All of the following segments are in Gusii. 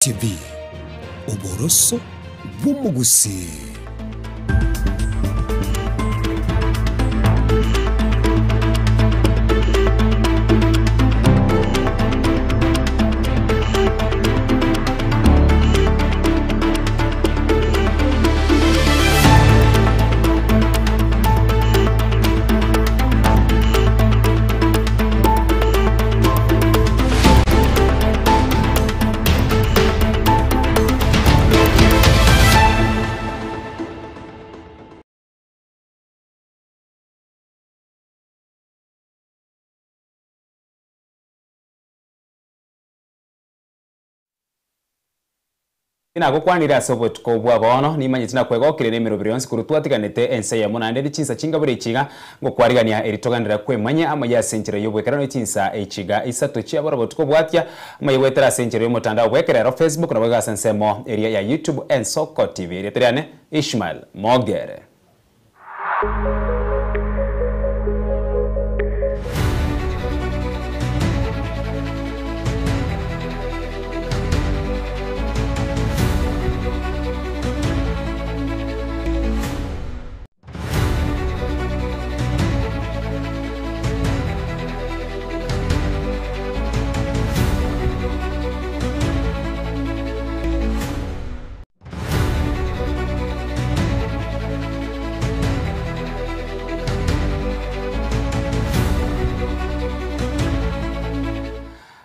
TV, oboroso bw'omogusii. Nagokwanire ase obotuko bwa bono, nimanyete nakwegokire nemeroberi yonsi korwa twatiganete ense eyemo naende ne chinsa chinga buna echi iga, ngokwarigania eri togenderere kwemanyia amaya ase enchera y'obwekeranu ne chinsa echi iga isato chia bono botuko bwatia, amaya goetera ase enchera y'omotandao bw'ekerero, Facebook, naboigo ase ensemo eria ya YouTube Ensoko TV. Erieta riane Ishmael Mogere.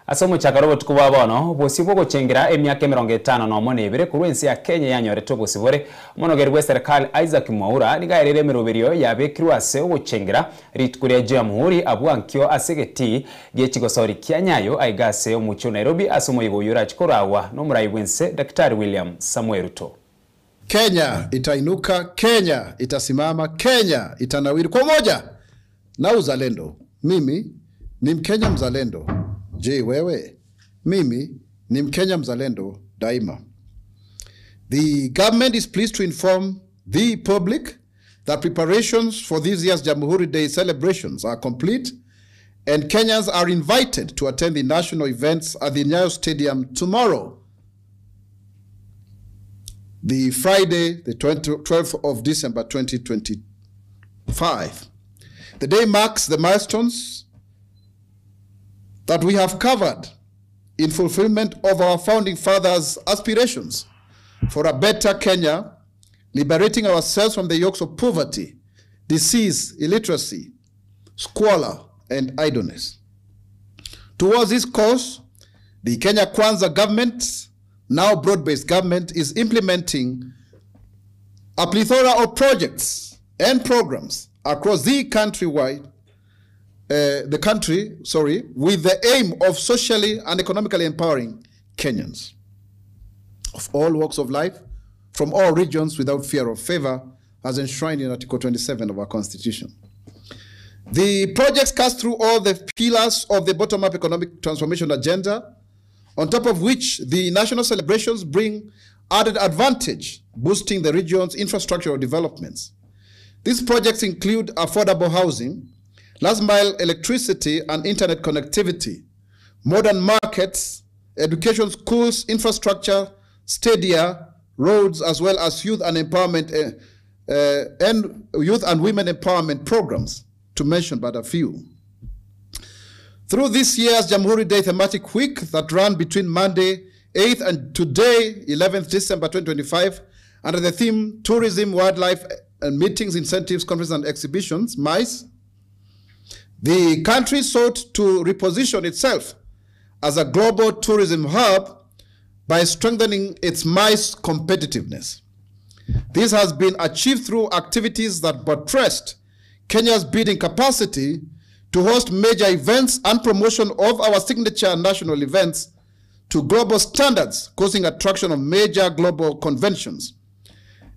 Ase omochakano obotuko bwa bono, obosio bw'ogochengera emiaka emerongo etano nomo na ebere korwa ense ya Kenya yanyorete obosibore, omonogeri bw'eserekari Isaac Mwaura nigo aereire emeroberio yabekirwe ase ogochengera rituko ria Jamhuri abwo ankio ase egetii gie chigosori kia Nyayo aiga ase omochie o Nairobi ase omoyega oyio orache koragwa nomorai bw'ense Daktari William Samoei Ruto. Kenya itainuka, Kenya itasimama, Kenya itanawiri kwa umoja na uzalendo. Mimi ni Mkenya mzalendo. Je, wewe? Mimi ni Mkenya mzalendo daima. The government is pleased to inform the public that preparations for this year's Jamhuri Day celebrations are complete and Kenyans are invited to attend the national events at the Nyayo Stadium tomorrow, the Friday, the 12th of December 2025. The day marks the milestones that we have covered in fulfillment of our founding fathers' aspirations for a better Kenya, liberating ourselves from the yokes of poverty, disease, illiteracy, squalor, and idleness. Towards this cause, the Kenya Kwanza government, now broad-based government, is implementing a plethora of projects and programs across the countrywide, the country, sorry, with the aim of socially and economically empowering Kenyans of all walks of life, from all regions without fear of favor, as enshrined in Article 27 of our Constitution. The projects cast through all the pillars of the bottom-up economic transformation agenda, on top of which the national celebrations bring added advantage, boosting the region's infrastructural developments. These projects include affordable housing, last mile electricity and internet connectivity, modern markets, education schools, infrastructure, stadia, roads, as well as youth and empowerment, and youth and women empowerment programs, to mention but a few. Through this year's Jamhuri Day thematic week that ran between Monday 8th and today, 11th December 2025, under the theme Tourism, Wildlife, and Meetings, Incentives, Conferences, and Exhibitions, MICE, the country sought to reposition itself as a global tourism hub by strengthening its MICE competitiveness. This has been achieved through activities that buttressed Kenya's bidding capacity to host major events and promotion of our signature national events to global standards, causing attraction of major global conventions,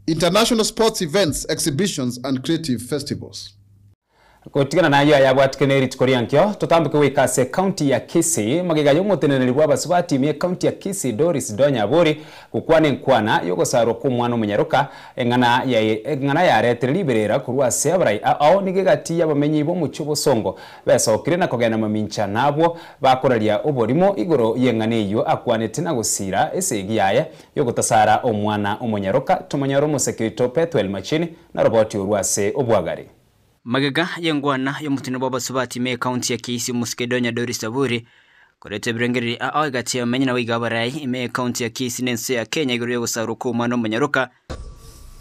international sports events, exhibitions, and creative festivals. Gotigana nayio ayabwatike ne rituko ria nkio, totamboke goika ase ecounty ya Kisii, magega y'omoteneneri bw'abasubati ime y'ecounty ya Kisii Doris Donya Abori gokwana enkwana y'ogosarwa kw'omwana omonyaroka, eng'ana ya eng'ana yaretire riberera korwa ase abarai ao nigo egati y'abamenyi b'omochie obosongo besokire na kogenda mamincha nabwo bakoraria oborimo igoro y'eng'ana eyio akwanete na gosira esegi yaye y'ogotasara omwana omonyaroka. Tomonyore omoseke oito Pethuel Machini na roboti orwo ase obwagare. Magega y'engwana y'omotino bw'abasubati ime y'Ekaunti ya Kisii omosike Donya Doris Saburi koreta ebirengererio ao egati y'abamenyi nabo iga abarai ime y'Ekaunti ya Kisii na ense ya Kenya igoro y'ogosarwa kw'omwana omonyaroka.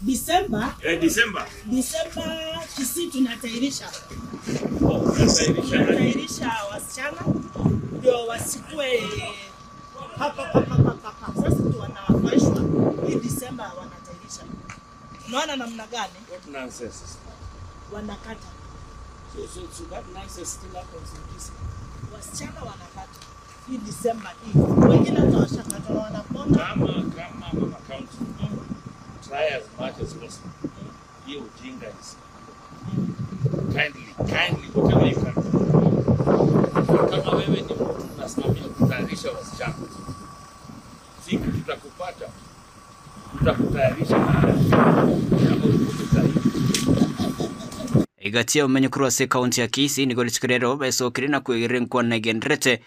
December, Eh, December. December Kisii tunatairisha Oh, tunatairisha nani? tunatairisha wasichana ndio wasikue papa papa papa papa. Sasa tu wanafurahishwa hii December wanatairisha. Unaona namna gani What nonsense. wanakata So that nonsense still happens in Kisii. wasichana wanakata hii December hii, wengine hata washakata na wanapona. Kama mama county, try as much as possible. Hiyo ujinga is kindly, kindly, whatever you can do. Kama wewe ni mtu unasimamia kutayarisha wasichana, siku tutakupata, tutakutayarisha kama ulikuwa sahihi. Egati y'abamenyi korwa ase ekaunti ya Kisii nigo rituko rero besokire na kwegerera enkwana egenderete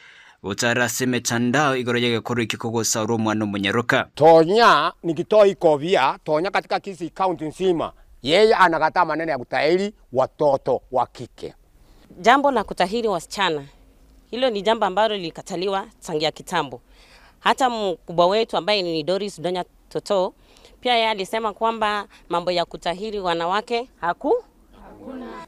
gotara ase emetandao igoro y'egekorwa ekio kogosaura omwana omonyaroka. Tonya nikitoa ikovia Tonya katika Kisii County nzima, yeye anakataa maneno ya kutahiri watoto wa kike. Jambo la kutahiri wasichana, hilo ni jambo ambalo lilikataliwa tangia kitambo. Hata mkubwa wetu ambaye ni Doris Donya Toto pia yeye alisema kwamba mambo ya kutahiri wanawake haku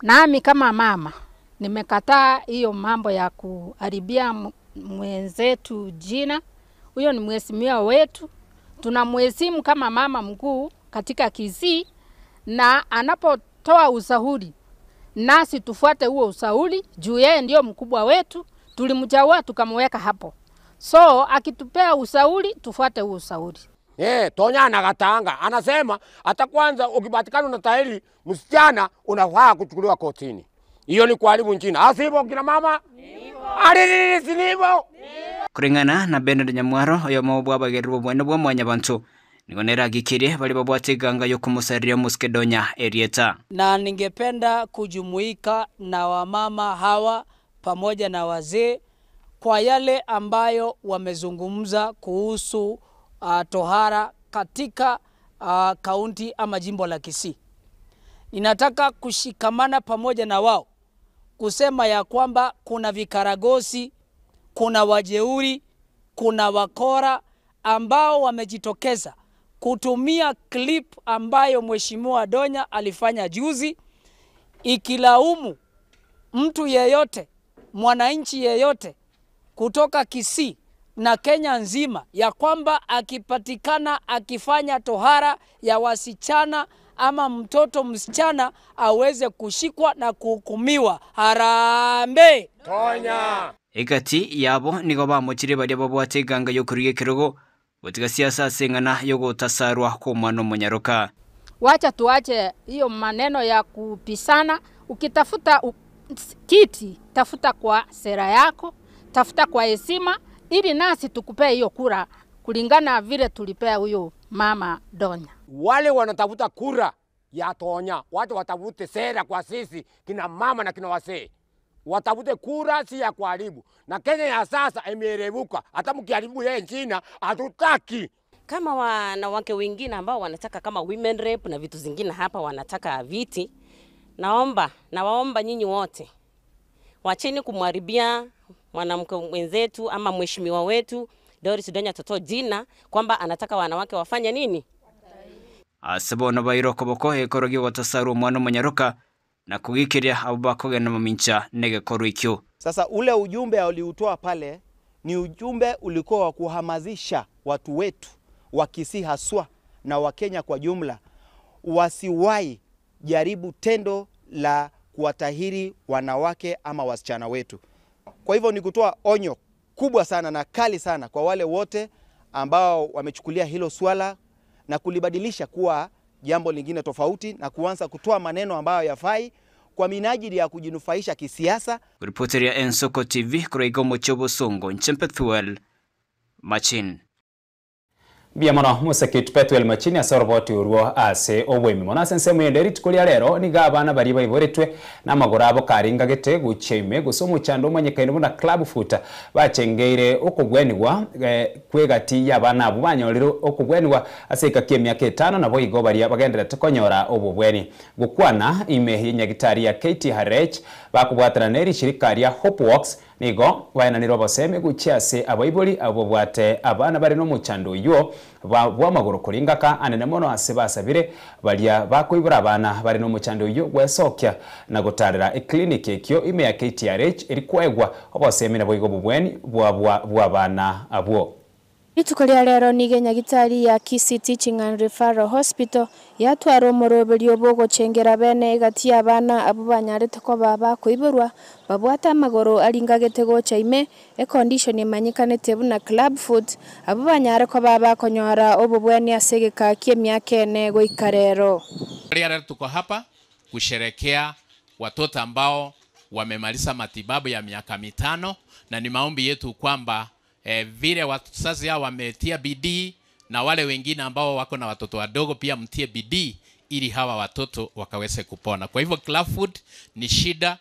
Nami kama mama nimekataa hiyo mambo ya kuharibia mwenzetu jina. Huyo ni mheshimiwa wetu, tunamheshimu kama mama mkuu katika Kisii, na anapotoa ushauri nasi tufuate huo ushauri juu yeye ndio mkubwa wetu, tulimchagua tukamweka hapo. So akitupea ushauri tufuate huo ushauri. Tonya anakataanga, anasema hata kwanza ukipatikana unatahiri msichana unafaa kuchukuliwa kotini. Hiyo ni kuharibu jina. Asi hivyo kina mama? Alili si hivyo? Kulingana na Bernard Nyamwaro oyomo bwabagererwa obwene bwa mwanyabantu nigo neragikirie bari babwate eganga yokomosareria omosike Donya erieta. Na ningependa kujumuika na wamama hawa pamoja na wazee kwa yale ambayo wamezungumza kuhusu tohara katika kaunti ama jimbo la Kisii. Ninataka kushikamana pamoja na wao kusema ya kwamba kuna vikaragosi, kuna wajeuri, kuna wakora ambao wamejitokeza kutumia clip ambayo Mheshimiwa Donya alifanya juzi ikilaumu mtu yeyote, mwananchi yeyote kutoka Kisii na Kenya nzima ya kwamba akipatikana akifanya tohara ya wasichana ama mtoto msichana aweze kushikwa na kuhukumiwa. Harambee! Tonya! Egati yabo nigo bamochire baria babwate eganga yokorigia ekerogo gotiga siasa ase eng'ana yogotasarwa kwa omwana omonyaroka. Wacha tuache hiyo maneno ya kupisana. Ukitafuta kiti, tafuta kwa sera yako, tafuta kwa heshima, ili nasi tukupee hiyo kura kulingana vile tulipea huyo mama Donya. Wale wanatafuta kura ya Tonya, watu watafute sera kwa sisi kina mama na kina wasee. Watafute kura si ya kuharibu. Na Kenya ya sasa imeerevuka. Hata mkiharibu yeye nchina hatutaki. Kama wanawake wengine ambao wanataka kama women rep na vitu zingine hapa wanataka viti, nawaomba nyinyi wote wacheni kumharibia mwanamke mwenzetu ama mheshimiwa wetu Doris Donya Toto jina kwamba anataka wanawake wafanye nini? Ase bono bairwe okoboko ekoro giogotasarwa omwana omonyaroka na kugikiria abo bakogenda mamincha negekorwa ekio. Sasa ule ujumbe aliutoa pale ni ujumbe ulikuwa wa kuhamasisha watu wetu wa Kisii haswa na wa Kenya kwa jumla wasiwahi jaribu tendo la kuwatahiri wanawake ama wasichana wetu. Kwa hivyo ni kutoa onyo kubwa sana na kali sana kwa wale wote ambao wamechukulia hilo swala na kulibadilisha kuwa jambo lingine tofauti na kuanza kutoa maneno ambayo yafai. kwa minajili ya kujinufaisha kisiasa. Ripoteria Ensoko TV korwa iga omochie obosongo inche Pethuel Machin. Mbuya mono Mosekit Pethuel Machini ase oroboti orwo ase oboimi mono. Ase ensemo eyende rituko ria rero nigo abana baria baiboretwe namagoro abo karingagete gochia ime gose omochando omanyekaine buna club foot bachengeire okogwenigwa kw'egati y'abana abwo banyorire okogwenigwa ase ekaki emiaka etano naboigo baria bagendererete konyora obobweni. Gokwana ime yenyagitari ya KTRH bakobwatana ne rishirika ria Hope Walks Nigo baenanire obosemi gochia ase abaibori abwo babwate abana bare nomochando oyio bw'amagoro koringaka anene mono ase basabire baria bakoibora abana bare nomochando oyio gwesokia na gotarera eclinic ekio ime ya KTRH eri koegwa obosemi naboigo obobweni bw'abana abwo. Rituko ria rero nigo enyagitari ya Kisii Teaching and Referral Hospital yatwara omoroberio bw'ogochengera bene egati y'abana abwo banyarete koba bakoiborwa babwate amagoro aringagete gocha ime, econdition emanyekanete buna club foot, abwo banyare koba bakonyora obobweni ase egeka ki'emiaka ene goika rero. Leo tuko hapa kusherekea watoto ambao wamemaliza matibabu ya miaka mitano, na ni maombi yetu kwamba vile wazazi hao wametia bidii na wale wengine ambao wako na watoto wadogo pia mtie bidii ili hawa watoto wakaweze kupona. Kwa hivyo clubfoot ni shida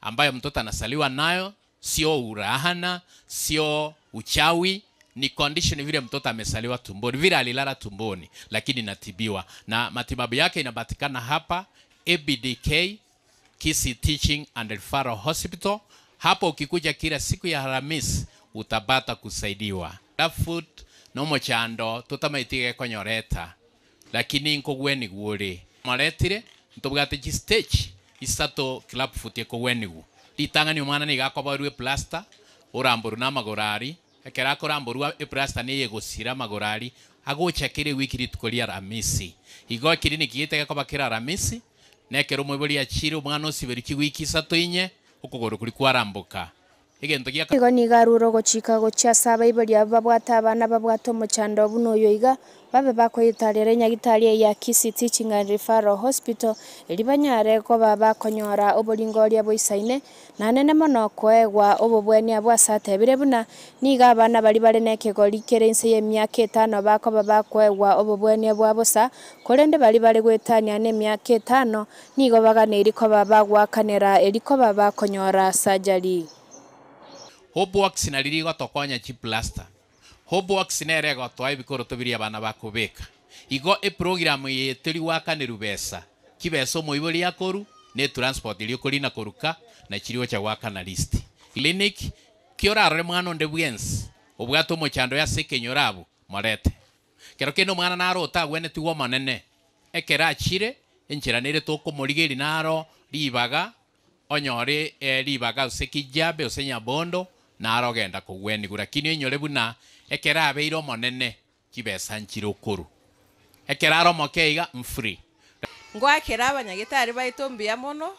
ambayo mtoto anasaliwa nayo, sio urahana, sio uchawi, ni condition vile mtoto amesaliwa tumboni, vile alilala tumboni, lakini inatibiwa na matibabu yake inapatikana hapa ABDK Kisii Teaching and Referral Hospital. Hapo ukikuja kila siku ya Alhamisi utapata kusaidiwa. Clubfoot no mochando tutamaitige konyoreta, lakini nkogwenigwo ri moretire ntobwate chi stage isato clubfoot ekogwenigwo ritang'ani omwana niga akoborwa eplaster oramborwa na amagoro ari ekero akoramborwa eplaster niye egosira amagoro ari agocha kera ewiki rituko ria Alhamisi. Igo ekiriniki gete gekoba kera Alhamisi nekero omoibori achire omwana osiberwa chiwiki isato inye okogoro kori kwaramboka. Egento gia Igo nigo arure ogochika gochia ase abaibori abwo babwate abana babwate omochando buna oyo iga, babe bakoyetarera enyagitari eye ya Kisii Teaching and Referral Hospital erio banyare koba bakonyora oboringoria boisaine na nene mono koegwa obobweni abwo ase atebire buna nigo abana baria bare nekegori kere inse y'emiaka etano bakoba bakoegwa obobweni bwa bosa, korende baria bare goetania nemiaka etano nigo baganeiri koba bagoakanera erio koba bakonyora surgery. Hope Works nari rigotokonya chiplaster. Hope Works nere egotoa ebikoroto biria abana bakobeka. Igo eprogram eye tori goakanerwa besa. Chibesa omoibori akoru ne transport eria okorina koruka na chiria ocha goakana list. Clinic ki orarore mwana onde bwensi obwate omochando ase ekenyoro abwo morete. Kero kende omwana naro otagwenetigwe omonene ekero achire enchera nere tokomorigeria naro ribaga onyore ribaga ase Kijabe ase Nyabondo naro ogenda kogwenigwa, lakini oinyore buna ekero abeire omonene chibesa nchire okoru ekero are omoke iga mfree. Ngoakera abanyagetari baito mbuya mono,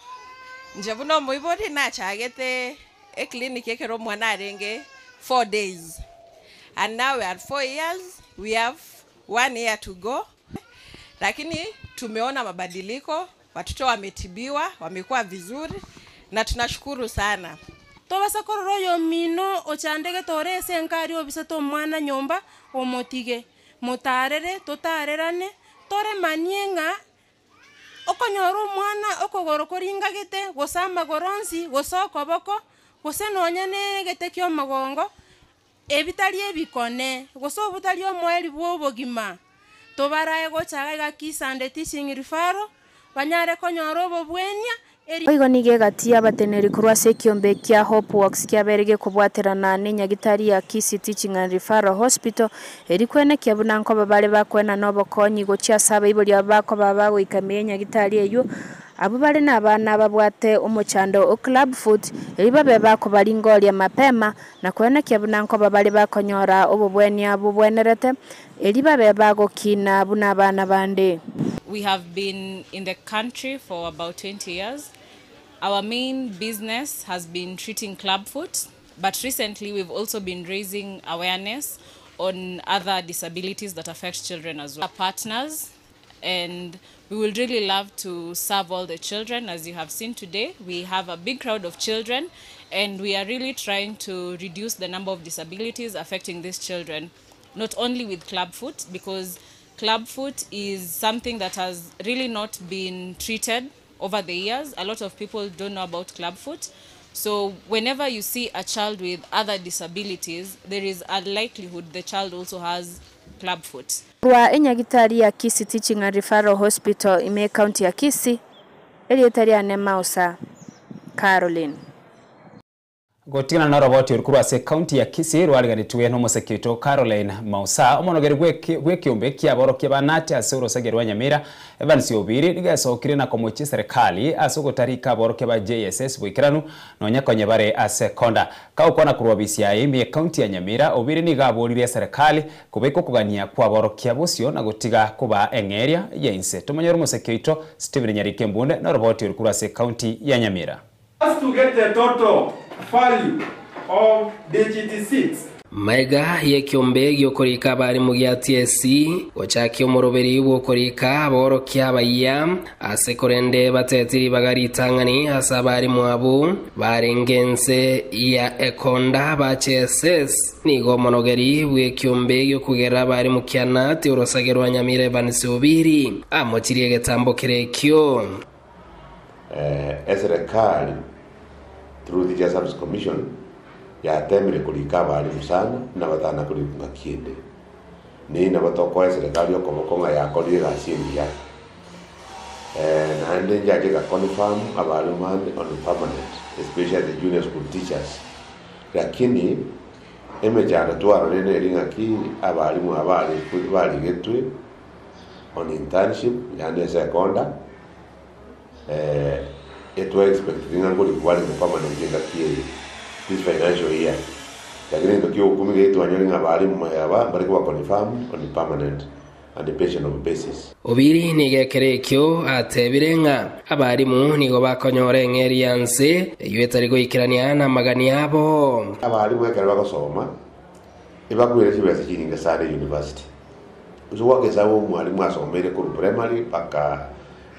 inche buna omoibori nachagete eclinic ekero omwana arenge 4 days and now we are 4 years, we have 1 year to go, lakini tumeona mabadiliko, watoto wametibiwa, wamekuwa vizuri na tunashukuru sana. Tobasa korora oyomino ochandegete ore ase enkari obisete omwana nyomba omotige motarere totarerane toremanie ng'a okonyora omwana okogoro koringagete gose amagoro onsi gose okoboko gose nonya na egete kia omogongo ebitari ebikone gose obotari omoeri bwa obogima tobarae gocha iga iga Kisii and Teaching Referral banyare konyora obobwenia eri. Boigo nigo egati y'abateneneri korwa ase ekiombe kia Hope Walks kiabeire gekobwaterana nenyagitari ya Kisii Teaching and Referral Hospital eri kwenekia buna nkoba bare bakoenana obokonyi gochia ase abaibori abo bakoba bagoikamia enyagitari eywo abwo bare nabana babwate omochando o club foot eri babe bakobaringoria mapema na kwenekia buna nkoba bare bakonyora obobwania bobwenerete eri babe bagokina buna abana bande. We have been in the country for about 20 years. Our main business has been treating clubfoot, but recently we've also been raising awareness on other disabilities that affect children as well. Our partners, and we would really love to serve all the children. As you have seen today, we have a big crowd of children, and we are really trying to reduce the number of disabilities affecting these children, not only with clubfoot, because clubfoot is something that has really not been treated over the years. A lot of people don't know about clubfoot. So whenever you see a child with other disabilities, there is a likelihood the child also has clubfoot. Korwa enyagitari ya Kisii Teaching and Referral Hospital ime ekaunti ya Kisii, erieta riane Mausa Caroline. Gotigana noroboti oru korwa ase ekaunti ya Kisii rwariganetwe nomoseke oito Caroline Mausa, omonogeri bw'ekiombe kiaborokia ba Knut ase orosege rwa Nyamira Evans Obiri nigo esokire na komochia eserekari ase ogotarika aborokia ba JSS boikeranu nonya konya bare ase ekonda. Kagokwana korwa obisi yaye ime ekaunti ya Nyamira, Obiri nigo aboririe eserekari kobeka okogania kw'aborokia bosio na gotiga koba eng'eria ya inse. Tomonyore omoseke oito Stephen Nyarike Mbunde noroboti oru korwa ase ekaunti ya Nyamira. Us to get the total value of digit 6. Maega y'ekiombe gi'okorika abarimu gia TSC gochakia omoroberi bw'okorika aborokia abayia ase korende bateti ribaga ritang'ani ase abarimu abwo barenge ense ya ekonda ba JSS nigo omonogeri bw'ekiombe gi'okogerera abarimu kia KNUT orosage rwa Nyamira Evans Obiri amochirie egetambo kere ekio. Eserekari through Teacher Service Commission yatemire korika abarimu sana na batana korikwa ngaki ende. Ni nabo tokoa eserekari okoboko ng'a yakorire egasi engiya. Naende njache egaconfirm abarimu bande on permanent, especially the junior school teachers. Lakini emechando twarorire neri ng'aki abarimu aba barigetwe on internship, yaani ase ekonda, etwa expect ng'a nkorikwa barenge permanent engaki eye this financial year. Lakini egento kia ogokumia getwanyore ng'a abarimu aba mbare koba confirm on permanent and pensionable basis. Obiri nigo ekero ekio atebire ng'a abarimu nigo bakonyora eng'eria ya nse eyio etari goikerania namagani abo. Abarimu ekero bagosoma ebakoira chibesa chinyinge sana university. Gose goaka esabu omwalimu asomeire korwa primary mpaka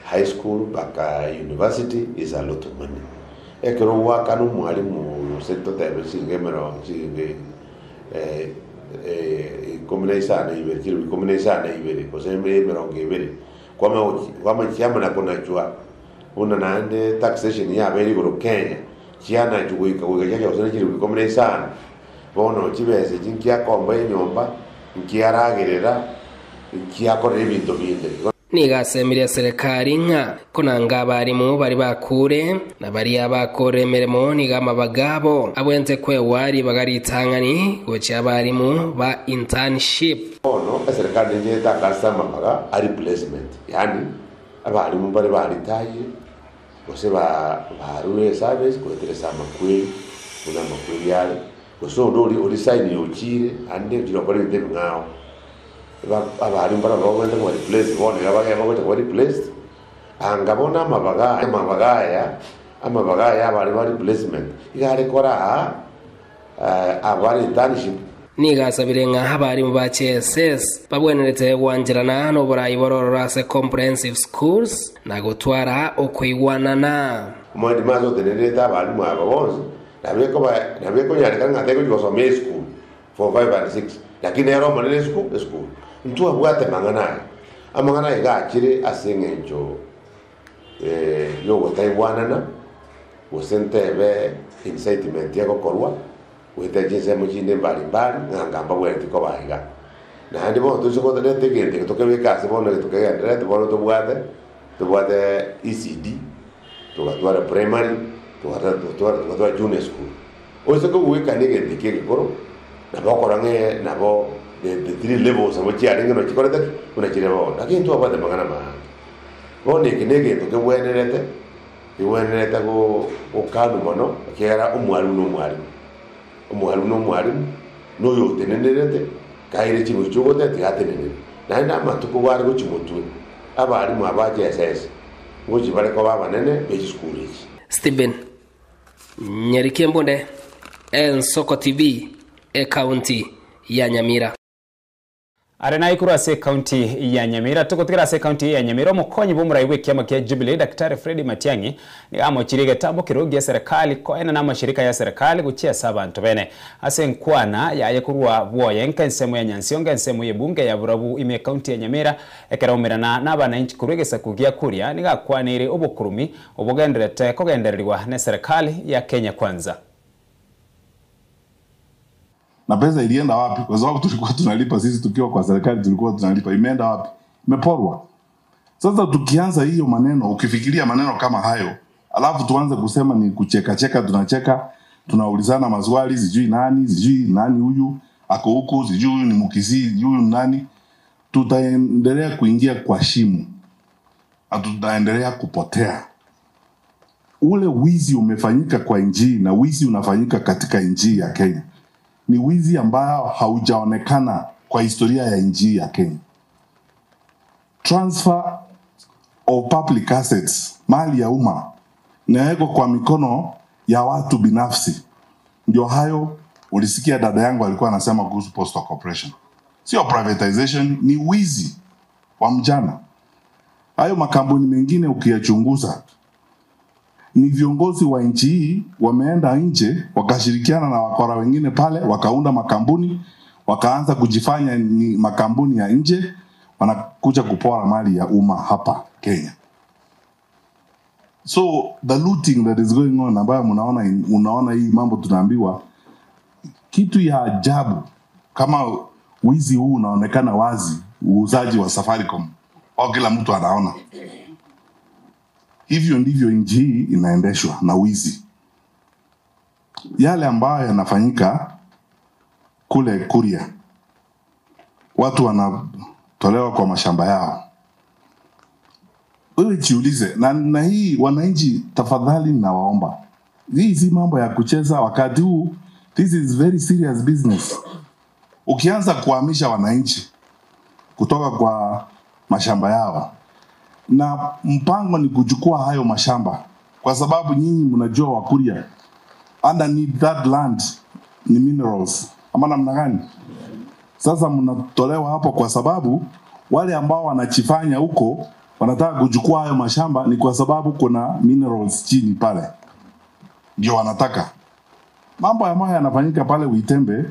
high school mpaka university is a lot of money. Ekero ogoakana omwalimu gose totebe chiringi emerongo chiringi ikomi na isano ibere chilifu ikomi na isano ibere gose emerongo ebere kwamanya chiamana konachwa buna naende taxation yabeire igoro Kenya chianachwa goika goika chiacha gose ne chilifu ikomi na isano bono chibesa echi nkiakomba enyomba nkiaragerera nkiakorera ebinto binde. Nigo asemirie eserekari ng'a konanga abarimu baria bakuure, na baria abakoorire emeremo nigo amabaga abo abwenerete kwegwa ribaga ritang'ani gochia abarimu ba internship. Bono eserekari nenche etangasete amabaga a replacement, yaani abarimu mbare baritayire gose barure eservice goetera ase amakweri buna amakweri are, gose onde oria orisignire ochire naende ochire gokora ebinto ebing'ao. Abarimu barabwo bagwenerete koba replaced bono iga bagenda gocha koba replaced, anga bono amabaga aya amabaga aya amabaga aya abare ba replacement iga are koraa abare internship. Nigo asabire ng'a abarimu ba JSS babwenerete gwancherana noborai bororo ase comprehensive schools na gotwara okoigwanana. Omwandimi ase otenenerete abarimu aba bonsi nabo ekonyarekana ng'a tegochia gosoma esukuru form 5 and 6, lakini nere omonene esukuru esukuru. Ntwabwate amang'ana aya. Amang'ana aya iga achire ase eng'encho yogotaigwanana, gose ntebe incitement egokorwa, goetera chinsemo chinde mbari mbari, ng'a anga mbabwenereti koba iga. Naende bono toise gotoreta egento eke tokebeke ase bono eke tokegendererete bono tobwate, tobwate ECD, togatwara primary, togatwara junior school. Oise kogwekania egento eke egekoro, nabo okora ng'a nabo the the three levels nabo chiarenge nabo chikorete ki? Buna chire bono. Lakini ntwabwate amang'ana amaange. Bono eke negento kebwenerete, kebwenerete gokanwa mono, ekiagera omwalimu na omwalimu. Omwalimu na omwalimu, na oyo otenenerete, kaire chinguru chi'ogoteba tiga atenenere. Naende amatuko gware gochia motwe, abalimu aba JSS, ngochia bare koba abanene be chisukuru echi. Stephen Nyariki Embunde, Ensoko TV, Ekaunti ya Nyamira. Are naye korwa ase ekaunti ya Nyamira. Togotigera ase ekaunti eye ya Nyamira, omokonyi bw'omorai bw'ekiama kia Jubilee, Daktari Freddy Matiang'i, nigo amochirie egetambo keria gia eserekali koenana amashirika ya eserekali gochia ase abanto bene. Ase enkwana yaye korwa bwoye nka ensemo ya Nyansiongo ensemo y'ebunge ya Burabu ime ekaunti ya Nyamira, ekero aumerana nabananchi korwa egesaku gia Kuria, nigo akwaneire obokurumi obogendererete kogendererigwa neserekali ya Kenya Kwanza. Na pesa ilienda wapi? Kwa sababu tulikuwa tunalipa sisi tukiwa kwa serikali, tulikuwa tunalipa, imeenda wapi? Imeporwa. Sasa tukianza hiyo maneno, ukifikiria maneno kama hayo, alafu tuanze kusema ni kucheka cheka, tunacheka, tunaulizana maswali, sijui nani, sijui nani huyu ako huku, sijui huyu ni Mkisii, sijui huyu ni nani, tutaendelea kuingia kwa shimo na tutaendelea kupotea. Ule wizi umefanyika kwa nchi na wizi unafanyika katika nchi ya Kenya ni wizi ambao haujaonekana kwa historia ya nchi ya Kenya. Transfer of public assets, mali ya umma inawekwa kwa mikono ya watu binafsi. Ndio hayo ulisikia dada yangu alikuwa anasema kuhusu Postal Corporation. Sio privatization, ni wizi wa mjana. Hayo makampuni mengine ukiyachunguza ni viongozi wa nchi hii wameenda nje wakashirikiana na wakora wengine pale, wakaunda makampuni, wakaanza kujifanya ni makampuni ya nje, wanakuja kupora mali ya umma hapa Kenya. So the looting that is going on ambayo mnaona, unaona hii mambo tunaambiwa kitu ya ajabu kama wizi huu unaonekana wazi, uuzaji wa Safaricom au kila mtu anaona. Hivyo ndivyo nchi hii inaendeshwa na wizi. Yale ambayo yanafanyika kule Kuria, watu wanatolewa kwa mashamba yao. Wewe jiulize, na, na hii wananchi, tafadhali nawaomba, hii si mambo ya kucheza wakati huu. This is very serious business. Ukianza kuhamisha wananchi kutoka kwa mashamba yao, na mpango ni kuchukua hayo mashamba, kwa sababu nyinyi mnajua Wakuria, underneath that land ni minerals ama namna gani? Sasa mnatolewa hapo kwa sababu wale ambao wanachifanya huko wanataka kuchukua hayo mashamba ni kwa sababu kuna minerals chini pale, ndio wanataka. Mambo ambayo yanafanyika pale Uitembe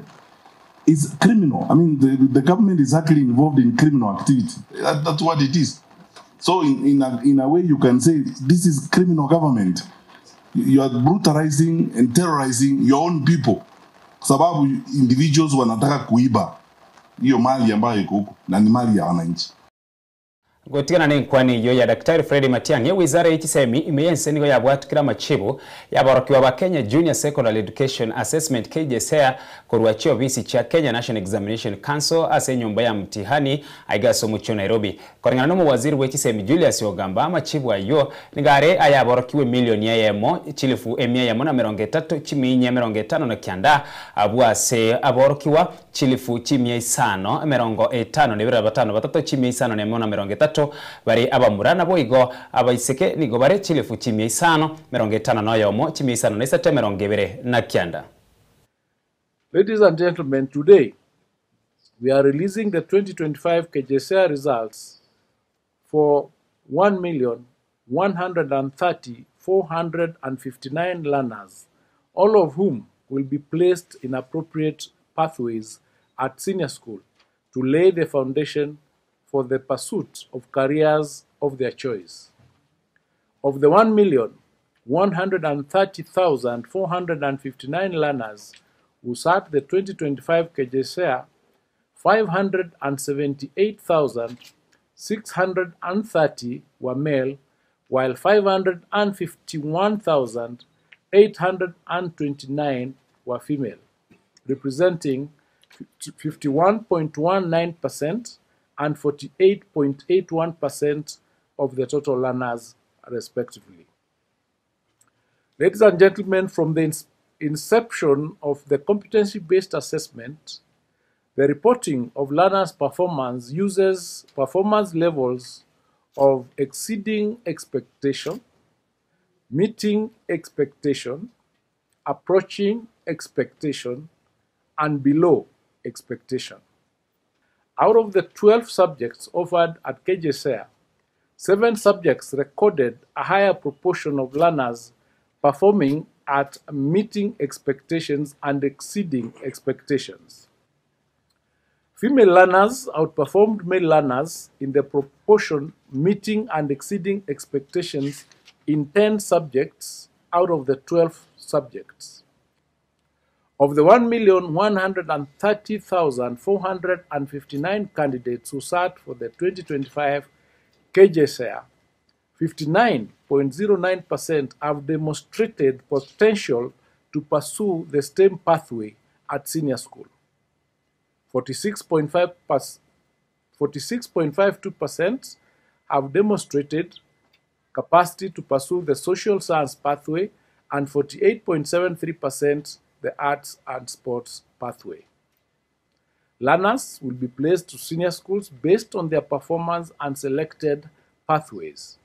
is criminal. I mean, the, the government is actually involved in criminal activity. That's what it is. So in, in a way you can say this is criminal government. You are brutalizing and terrorizing your own people. Kwa sababu individuals wanataka kuiba hiyo mali ambayo iko huko na ni mali ya wananchi. Gotigana na enkwani eyo ya Daktari Fred Matiang'i, ewizara ya chisemi ime yense nigo yabwatukire amachibu yabaorokiwa ba Kenya Junior Secondary Education Assessment KJSEA korwa chiobisi chia Kenya National Examination Council ase enyomba ya mtihani aiga ase omochie o Nairobi. Koreng'ana na omowaziri bwe chisemi Julius Ogamba, amachibu aywo nigo are ayabaorokiwa emilioni eyemo chilifu emia eyemo na emerongo etato chimia inye emerongo etano na kianda abwo ase abaorokiwa chilifu chimia isano emerongo etano na ibere na batano batato chimia isano na emo na emerongo etato bare abamura naboigo abaiseke nigo bare chilifu chimia isano emerongo etano na oyomo chimia isano na isato emerongo ebere na kianda. Ladies and gentlemen, today we are releasing the 2025 KJSEA results for 1,130,459 learners, all of whom will be placed in appropriate pathways at senior school to lay the foundation for the pursuit of careers of their choice. Of the 1,130,459 learners who sat the 2025 KJSEA, 578,630 were male, while 551,829 were female, representing 51.19% and 48.81% of the total learners, respectively. Ladies and gentlemen, from the inception of the competency-based assessment, the reporting of learners' performance uses performance levels of exceeding expectation, meeting expectation, approaching expectation, and below expectation. Out of the 12 subjects offered at KJSEA, 7 subjects recorded a higher proportion of learners performing at meeting expectations and exceeding expectations. Female learners outperformed male learners in the proportion meeting and exceeding expectations in 10 subjects out of the 12 subjects. Of the 1,130,459 candidates who sat for the 2025 KJSEA, 59.09% have demonstrated potential to pursue the STEM pathway at senior school. 46.52% have demonstrated capacity to pursue the social science pathway and 48.73% the arts and sports pathway. Learners will be placed to senior schools based on their performance and selected pathways,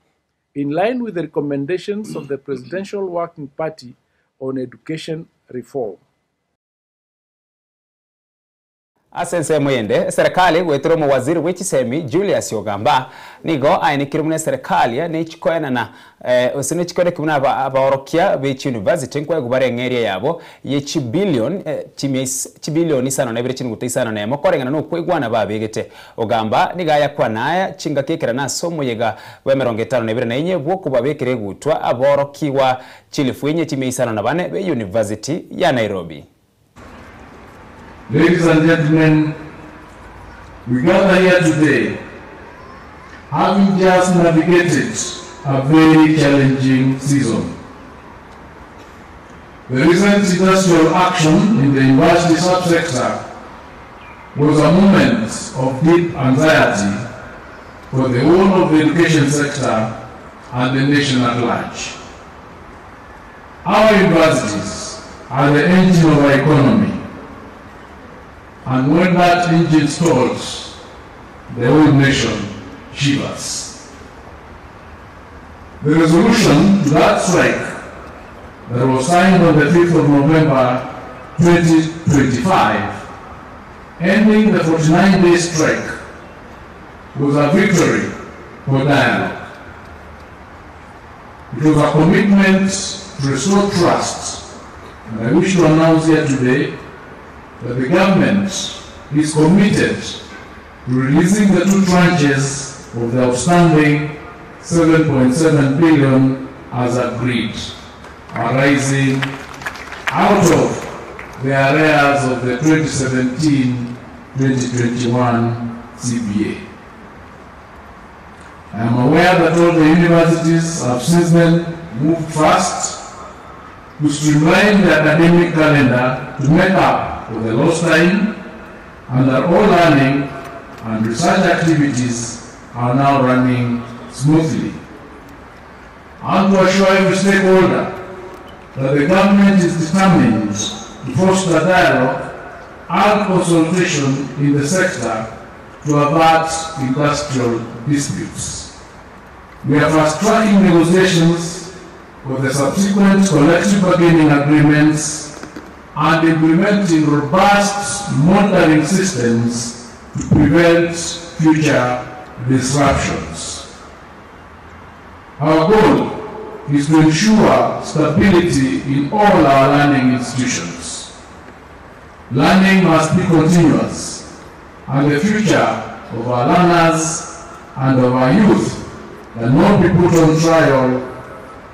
in line with the recommendations of the Presidential Working Party on Education Reform. Ase ensemo eyende, eserekari goetera omowaziri bwe chisemi Julius Ogamba nigo aenekeire buna eserekari nechikoenana gose nechikoeneki buna abaorokia be chiuniversity nkoegwa bare eng'eria yabo ye chibillion chimia chibillion isano na ibere chinuguta isano na emo koreng'ana na okoigwana babegete. Ogamba nigo ayakwana aya chingaki ekerana ase omoyega bwa emerongo etano na ibere na inye bw'okobabekera egutwa aborokigwa chilifu inye chimia isano na bane be university ya Nairobi. Ladies and gentlemen, we gather here today having just navigated a very challenging season. The recent industrial action in the university subsector was a moment of deep anxiety for the whole of the education sector and the nation at large. Our universities are the engine of our economy, and when that engine stalls, the whole nation shivers. The resolution to that strike that was signed on the 5th of November 2025, ending the 49-day strike, was a victory for dialogue. It was a commitment to restore trust, and I wish to announce here today that the government is committed to releasing the two tranches of the outstanding 7.7 billion as agreed, arising out of the arrears of the 2017-2021 CBA. I am aware that all the universities have since then moved fast to streamline the academic calendar to make up for the lost time, and that all learning and research activities are now running smoothly. And to assure every stakeholder that the government is determined to foster dialogue and consultation in the sector to avert industrial disputes. We are fast-tracking negotiations for the subsequent collective bargaining agreements and implementing robust monitoring systems to prevent future disruptions. Our goal is to ensure stability in all our learning institutions. Learning must be continuous, and the future of our learners and of our youth cannot be put on trial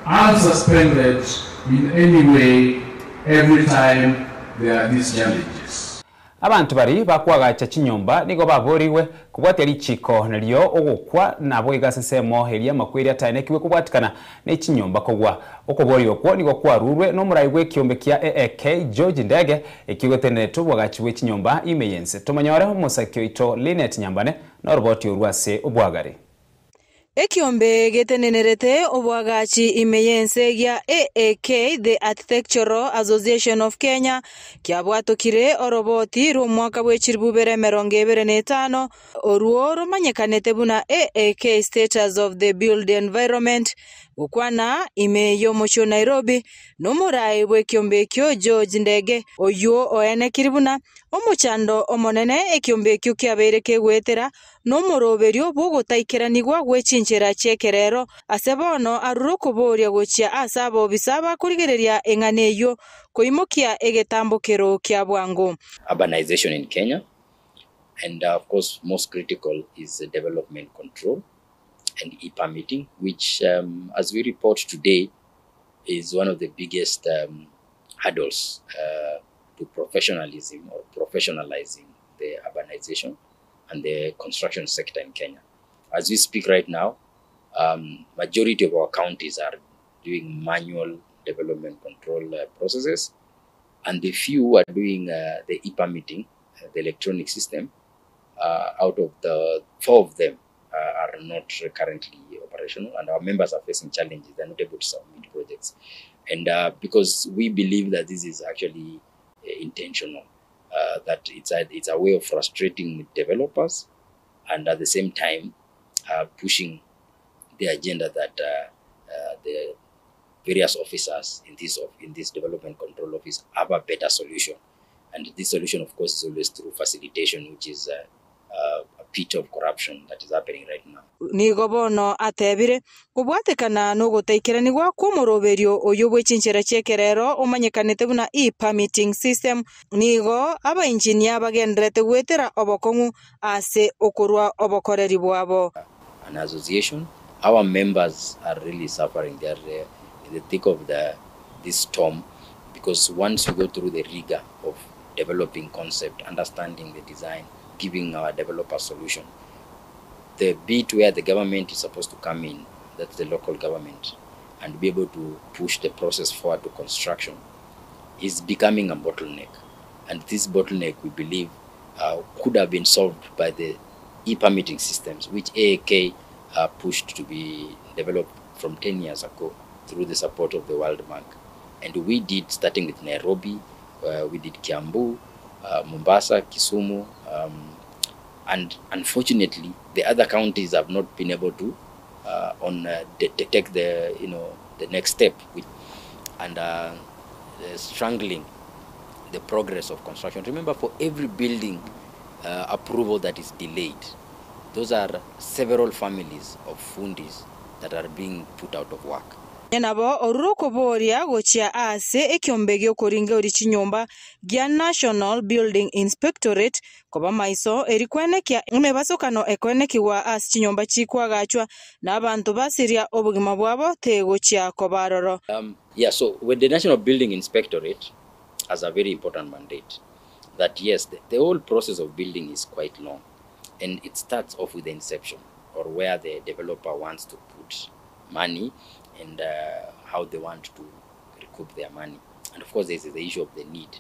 and suspended in any way every time there are these challenges. Abanto baria bakoagacha chinyomba nigo baboorigwe kobwatia richiko nario ogokwa naboigo ase ensemo eria amakweri ataenekigwe kobwatikana ne chinyomba kogwa. Okoboria okwo nigo kwarurwe nomorai bw'ekiombe kia AAK George Ndege ekio geteneretwe obwagachi bwe chinyomba ime y'ense. Tomonyore omosaki oito Linet Nyambane noroboti orwo ase obwagare. Ekiombe getenenerete oboagachi ime y'ense gia AAK, The Architectural Association of Kenya, kiabwatokire oroboti rw'omwaka bwe chilifu ibere emerongo ebere na etano, orwo romanyekanete buna AAK Status of the Built Environment, Gokwana ime y'omochie o Nairobi nomoraai bw'ekiombe ekio George Ndege, oyio oenekiri buna omochando omonene ekiombe ekio kiabeire kegoetera nomoroberio bw'ogotaikeranigwa gwe chinchera chi'ekerero, ase bono arure okoboria gochia ase abobisa bakorigereria eng'ana eyio koimokia egetambokero kia bwango. Urbanization in Kenya and of course most critical is development control and e-permitting which um, as we report today is one of the biggest um, hurdles uh, to professionalism or professionalizing the urbanization and the construction sector in Kenya. As we speak right now, um, majority of our counties are doing manual development control uh, processes, and the few who are doing uh, the e-permitting, uh, the electronic system, uh, out of the four of them uh, are not currently operational, and our members are facing challenges. They're not able to submit projects, and uh, because we believe that this is actually uh, intentional, uh, that it's a, it's a way of frustrating developers, and at the same time uh, pushing the agenda that uh, uh, the various officers in this of, in this development control office have a better solution. And this solution, of course, is always through facilitation, which is uh, uh, a pit of corruption that is happening right now. Nigo bono atebire, Kobwatekana nogotaikeranigwa kw'omoroberio oyio bwe chinchera chi'ekerero omanyekanete buna e-permitting system, nigo abainjinia bagendererete goetera obokong'u ase okorua obokoreri bwabo. An association, our members are really suffering. They are uh, in the thick of the this storm because once we go through the rigor of developing concept, understanding the design, giving our developer solution, the bit where the government is supposed to come in, that's the local government, and be able to push the process forward to construction, is becoming a bottleneck. And this bottleneck, we believe, uh, could have been solved by the e-permitting systems, which AAK uh, pushed to be developed from 10 years ago through the support of the World Bank. And we did, starting with Nairobi, uh, we did Kiambu, uh, Mombasa, Kisumu, um, and unfortunately, the other counties have not been able to uh, on uh, take the you know the next step, with, and uh, strangling the progress of construction. Remember, for every building uh, approval that is delayed, those are several families of fundis that are being put out of work. Nabo orure okoboria gochia ase ekiombe giokoringoria chinyomba gia National Building Inspectorate koba maiso eri kwenekia emebasokano ekoenekigwa ase chinyomba chikwagachwa na abanto basiria obogima bwabo tegochia koba aroro. Um, yeah, so with the National Building Inspectorate has a very important mandate that yes, the, the whole process of building is quite long and it starts off with the inception or where the developer wants to put money and uh, how they want to recoup their money. And of course, there's the issue of the need.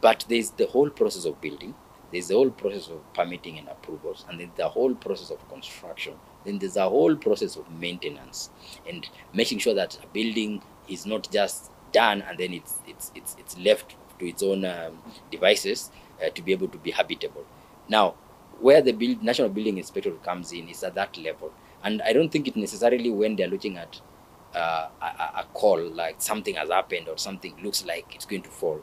But there's the whole process of building, there's the whole process of permitting and approvals, and then the whole process of construction. Then there's a whole process of maintenance and making sure that a building is not just done and then it's, it's, it's, it's left to its own um, devices uh, to be able to be habitable. Now, where the build, National Building Inspector comes in is at that level. And I don't think it necessarily when they're looking at uh, a, a call like something has happened or something looks like it's going to fall.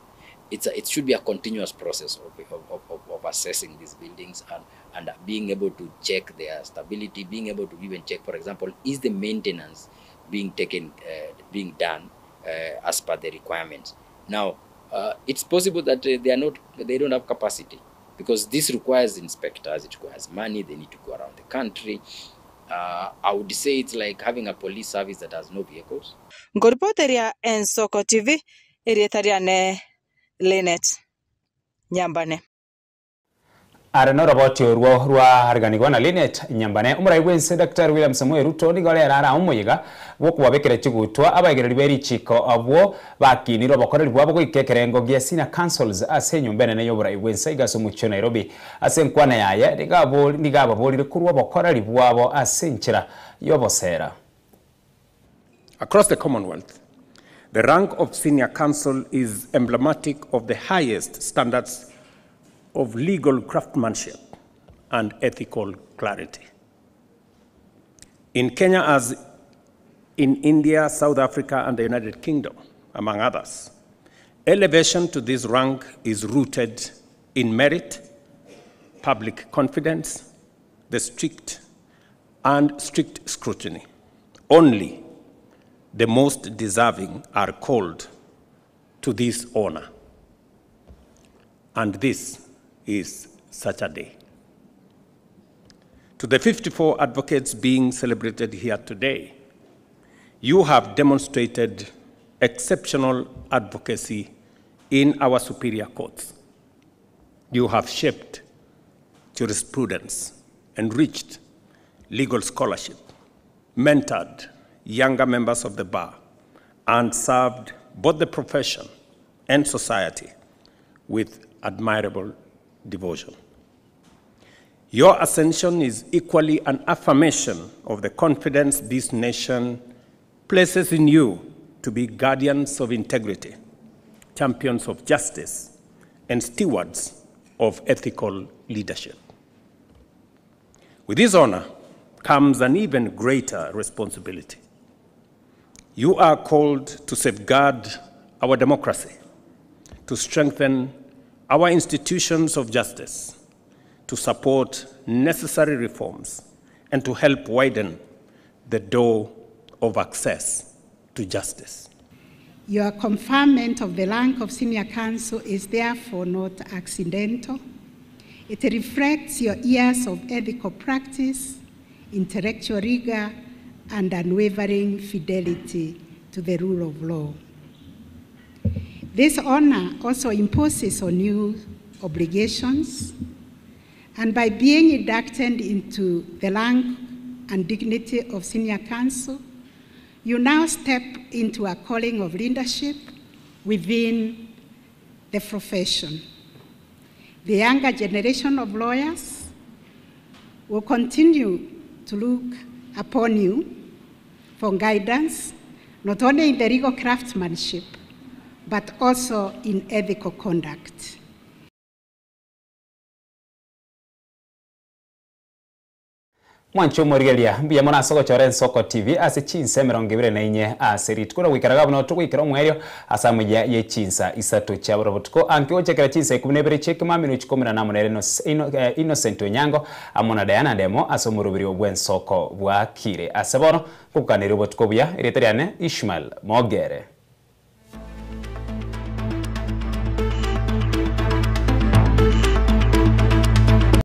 It's a, it should be a continuous process of, of, of, of assessing these buildings and, and being able to check their stability, being able to even check, for example, is the maintenance being taken, uh, being done uh, as per the requirements. Now, uh, it's possible that uh, they are not, they don't have capacity because this requires inspectors, it requires money, they need to go around the country. Uh, I would say it's like having a police service that has no vehicles. Nkoripoteria Ensoko TV, erieta riane Linet Nyambane. Are noroboti orwo rwariganigwa na Linet Nyambane omorai bwense Dr. William Samoei Ruto nigo rero ara omoyiga bwokobabekera chigutwa abaegereri ba erichiko abwo bakinire obokoreri bwabo goika ekerengo gia senior councils ase enyomba enene ya oborai bwense iga ase omochie o Nairobi ase enkwana yaye nigo ababorire korwa obokoreri bwabo ase enchera ya obosera. Across the Commonwealth, the rank of senior counsel is emblematic of the highest standards of legal craftsmanship and ethical clarity. In Kenya, as in India, South Africa, and the United Kingdom, among others. Elevation to this rank is rooted in merit, public confidence, the strict and strict scrutiny. Only the most deserving are called to this honor. And this is such a day. To the 54 advocates being celebrated here today, you have demonstrated exceptional advocacy in our superior courts. You have shaped jurisprudence, enriched legal scholarship, mentored younger members of the bar, and served both the profession and society with admirable devotion. Your ascension is equally an affirmation of the confidence this nation places in you to be guardians of integrity, champions of justice, and stewards of ethical leadership. With this honor comes an even greater responsibility. You are called to safeguard our democracy, to strengthen our institutions of justice, to support necessary reforms, and to help widen the door of access to justice. Your conferment of the rank of senior counsel is therefore not accidental. It reflects your years of ethical practice, intellectual rigor, and unwavering fidelity to the rule of law. This honor also imposes on you obligations, and by being inducted into the rank and dignity of senior counsel, you now step into a calling of leadership within the profession. The younger generation of lawyers will continue to look upon you for guidance, not only in the legal craftsmanship, but also in ethical conduct. Mwancho omorigereria mbuya mono ase ogochora Ensoko TV ase chinsa 24 ase rituko na goikera buna togoikera omwerio ase amuya ye chinsa isato chia botuko anke gochakera chinsa 12 chia ekemamia nochi 11 nere Innocent Onyango amo na Diana Ndemo ase omoroberio bw'Ensoko bwakire ase bono ngokokaneria obotuko buya erieta riane Ishmael Mogere.